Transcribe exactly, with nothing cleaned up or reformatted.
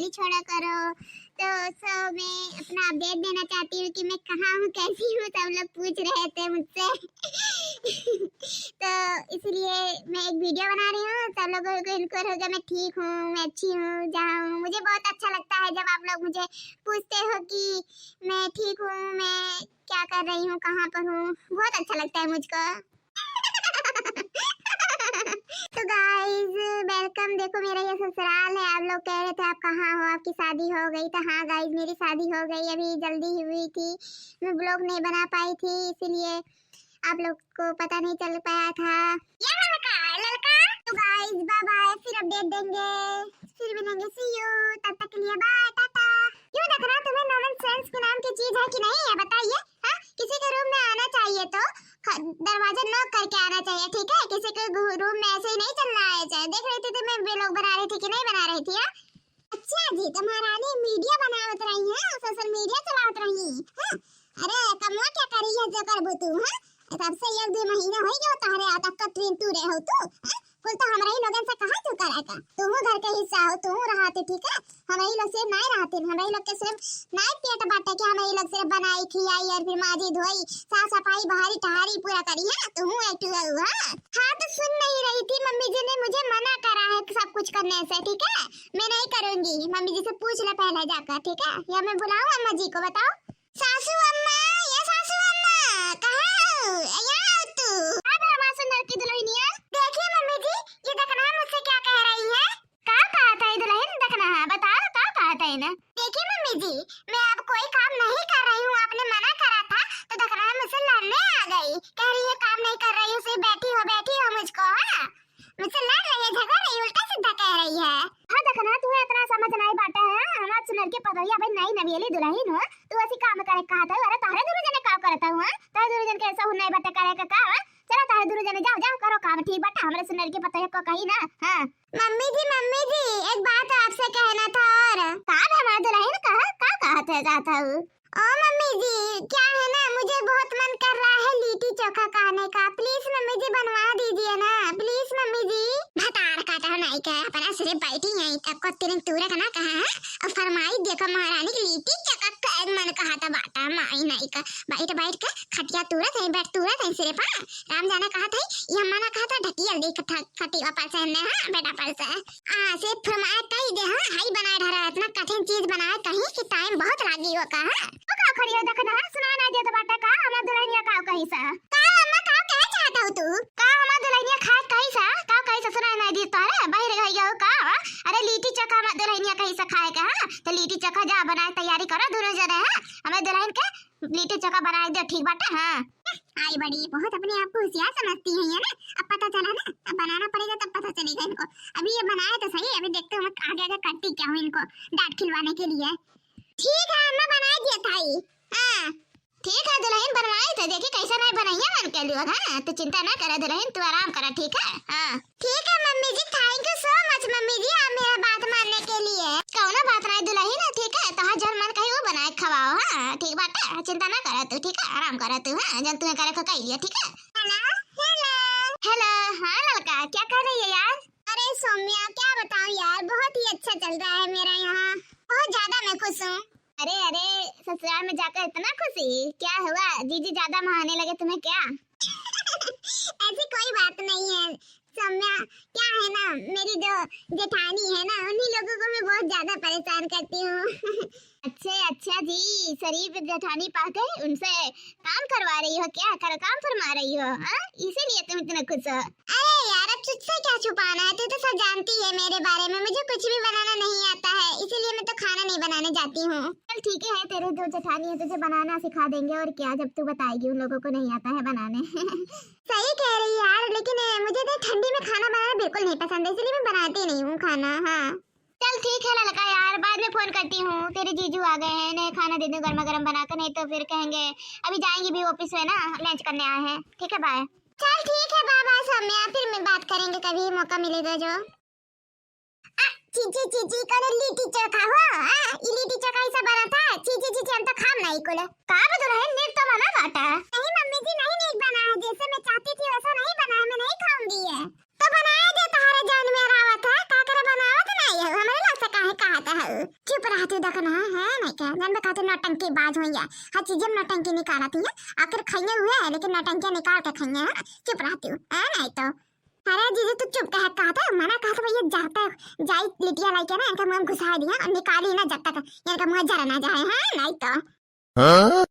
छोड़ा करो। तो so मैं अपना अपडेट देना चाहती हूँ कि मैं कहाँ हूँ, कैसी हूँ, सब लोग पूछ रहे थे मुझसे। तो इसलिए मैं एक वीडियो बना रही हूँ, सब लोगों को इनक्वायर हो गया, मैं ठीक हूँ, मैं अच्छी हूँ, जहाँ हूँ। मुझे बहुत अच्छा लगता है जब आप लोग मुझे पूछते हो कि मैं ठीक हूँ, मैं क्या कर रही हूँ, कहाँ पर हूँ, बहुत अच्छा लगता है मुझको। तो गाइस, वेलकम। देखो, मेरा ये ससुराल है। आप लोग कह रहे थे आप कहाँ हो, आपकी शादी हो गई? तो हाँ गाइस, मेरी शादी हो गई, अभी जल्दी ही हुई थी, मैं व्लॉग नहीं बना पाई थी, इसीलिए आप लोग को पता नहीं चल पाया था। ये ललका, ललका। तो गाइस, बाय बाय, फिर अपडेट देंगे, फिर मिलेंगे, सी यू। तब तक के लिए बाय, टाटा। क्यों दखना, तुम्हें नॉर्मल सेंस के नाम की चीज है कि नहीं है, बताइए? हाँ, किसी के रूम में आना चाहिए तो ख-, दरवाजा नॉक करके आना चाहिए, ठीक है? किसी के घु-, रूम में ऐसे ही नहीं चलना है। चाहे देख रही थी तुम्हें व्लॉग बना रही थी कि नहीं बना रही थी, हाँ? अच्छा जी, तो महारानी मीडिया बनावत रही है, सोशल मीडिया चलावत रही है। अरे कमवा क्या करी है जो करबू तू, हाँ? तब से एक दो महीना हो गया तोहरे आदत का ट्रेन तू रहे हो तू, हाँ? कुल तो हमरा ही लोगन से कहा तू करा का? तू घर के हिस्सा हो, तू रहा थे, ठीक है? हमरा ही लोग से नाय रहते, हमरा ही लोग के सिर्फ नाय पेट बाटे कि हमरा ही लोग सिर्फ बनाई खियाई और फिर माजी धोई, साफ सफाई, बहारी टहारी पूरा करी, हाँ? तू एक ठो हुआ। हाँ, तो सुन नहीं रही थी, मम्मी जी ने मुझे मना करा है सब कुछ करने से, ठीक है? मैं नहीं करूँगी, मम्मी जी से पूछ ले पहले जाकर, ठीक है? या मैं बुलाऊँ अम्मा जी को, बताओ। सासू अम्मा, ये सासू अम्मा, कहाँ हो? यहाँ आओ तू। का भे हमार सुंदर की दुल्हनिया? देखिए मम्मी जी, ये दखना मुझसे क्या कह रही है। का कहत है दुल्हन दखना? बताओ, का कहत है ना? देखिए मम्मी जी, मैं अब कोई काम नहीं कर रही हूँ, आपने मना करा था तो दखना मुझसे लड़ने आ गई, कह रही है काम नहीं कर रही हूँ, सिर्फ बैठी हो, बैठी हो मुझको, हाँ? मुझसे लड़ रही है, झगड़ रही है, उल्टा सीधा कह रही है। हाँ दखना, तुहे इतना समझ नहीं बाटे है, हमार सुनर के पतोहिया भाई नई नवेली दुल्हन हो, तू ऐसी काम करे कहत है? अरे तोहरे दुनू जने का करत हो, हाँ? तोहरे दुनू जने के ऐसा नहीं बाटे करे का का, हाँ? चलो तोहरे दुनू जने जाओ, जाओ करो काम, ठीक बाटे, हमरे सुनर के पतोहिया को कही ना, हाँ। मम्मी जी, मम्मी जी, एक बात आपसे कहना था और। का बे हमार दुल्हन, कहा, का कहत है, चाहत हूँ? ओ मम्मी जी, क्या है ना, मुझे बहुत मन कर रहा है लिट्टी चोखा खाने का। प्लीज मम्मी जी, बनवा दीजिए ना, प्लीज मम्मी जी। भतार काटा नहीं का, अपना सिर्फ बैठी है, तब को तिरंग तूरक ना कहा है। और फरमाई देखो महारानी की लिट्टी चोखा का मन कहा था बाटा, माई नहीं का। बैठ बैठ के खटिया तूरत है, बैठ तूरत है सिर्फ, हाँ। राम जाना कहा था, ये अम्मा ना कहा था, ढकियल दे खटा-, खटिया पर से हमने, हाँ, बेटा पर से। आ, से फरमाए कही दे, हाँ, हाई बनाए ढरा, इतना कठिन चीज बनाए कहीं कि टाइम बहुत लागी हो का, हाँ? ओ का खड़ी हो, देख ना, सुनाई ना देत बाटे का, हमार दुल्हनिया का कही सा? का अम्मा, का कहे चाहत हो तू? का हमार दुल्हनिया खाए कही सा? का कही सा, सुनाई ना देत तोहरे? बहिर गई हो का? अरे लिट्टी चोखा हमार दुल्हनिया कही सा खाए का, हाँ? तो लिट्टी चोखा जा बनाए तैयारी करो दुनू जने, हाँ? हमें दुल्हन के लिट्टी चोखा बनाए दे, ठीक बाटे, हाँ? आई बड़ी, बहुत अपने आप को होशियार समझती है ये ना। अब पता चला ना, अब बनाना पड़ेगा तब पता चलेगा इनको। अभी ये बनाए तो सही, अभी देखते हैं मैं आगे आगे करती क्या हूँ इनको डांट खिलवाने के लिए। ठीक है अम्मा, बनाए दिया थाई। हाँ। ठीक है दुल्हन, बनवाए थे, देखी कैसा नहीं बनाइए मन के लिए, हाँ? तू चिंता ना करे दुल्हन, तू आराम करा, ठीक है? हाँ। ठीक है mummy ji, thank you so much mummy ji, आप मेरा बात मानने के लिए। कौनो बात नहीं दुल्हन, ठीक है, तोहार जौन मन कही वो बनाए खवाओ, हाँ, ठीक बाटे, चिंता ना करा तू, ठीक है, आराम करा तू, हाँ, जौन तुम्हें करे को कह लिया, ठीक है। Hello, hello. हेलो, हाँ ललका, क्या कर रही है यार? अरे सौम्या, क्या बताऊं यार, बहुत ही अच्छा चल रहा है मेरा यहाँ, बहुत ज्यादा मैं खुश हूँ। अरे, अरे, ससुराल में जाकर इतना खुशी, क्या हुआ? जीजी ज्यादा महाने लगे तुम्हें क्या? ऐसी कोई बात नहीं है सौम्या, क्या है ना, मेरी जो जेठानी है ना, उन्हीं लोगों को मैं बहुत ज्यादा परेशान करती हूँ। अच्छा, अच्छा जी, शरीफ जेठानी पाके उनसे काम करवा रही हो क्या? कर काम फरमा रही हो, हाँ? इसीलिए तुम इतने खुश हो। अरे यार, अब तुझसे क्या छुपाना है, तू तो सब जानती है मेरे बारे में। मुझे कुछ भी बनाना नहीं आता है, इसीलिए मैं तो खाना नहीं बनाने जाती हूँ। चल ठीक है, तेरे दो जेठानी है, तुझे बनाना सिखा देंगे और क्या, जब तू बताएगी उन लोगों को नहीं आता है बनाने। सही कह रही है यार, लेकिन, ए, मुझे तो ठंडी में खाना बनाना बिल्कुल नहीं पसंद है, इसलिए मैं बनाती नहीं हूँ खाना। हाँ। चल ठीक है ललका यार, बाद में फोन करती हूँ, तेरे जीजू आ गए हैं, इन्हें खाना दे दूँ गर्मा गर्म बना कर, नहीं तो फिर कहेंगे अभी जाएंगे भी ऑफिस में ना, लंच करने आए हैं। ठीक है, बाय। चल ठीक है बाबा सौम्या, फिर मैं बात करेंगे कभी मौका मिलेगा जो। आ, चीची, चीची, कौनो लिट्टी चोखा हो? आ, ई लिट्टी चोखा ई सब बनत है? चीची, चीची, हम तो खाब ना ई कुल। का बे दुल्हन, नीक तो बना बाटा। नहीं मम्मी जी, नहीं नीक बना है, जैसे मैं चाहती थी वैसा नहीं बना है, मैं नहीं खाऊंगी ये। तो बनाए दे तोहरे जौन में आवत है, का करे बनावत नहीं है, हमरे लोग से काहे कहत है? कहती हूँ, देखो ना, है नहीं क्या? जानबे कहती हूँ, नौटंकी बाज हुई है। हर चीजें में नौटंकी निकालती है। आखिर खइये हुए है, लेकिन नौटंकियाँ निकाल के खइये है। चुप रहती हूँ, है नहीं तो। अरे जीजी, तू चुप कहे, कहते, मना कहते भैया, जाते, जाई लिटिया लाई के ना, इनका मुँह में घुसा दिया और निकाली ना जब तक इनका मुँह जरा ना जाए, है नहीं तो। हाँ?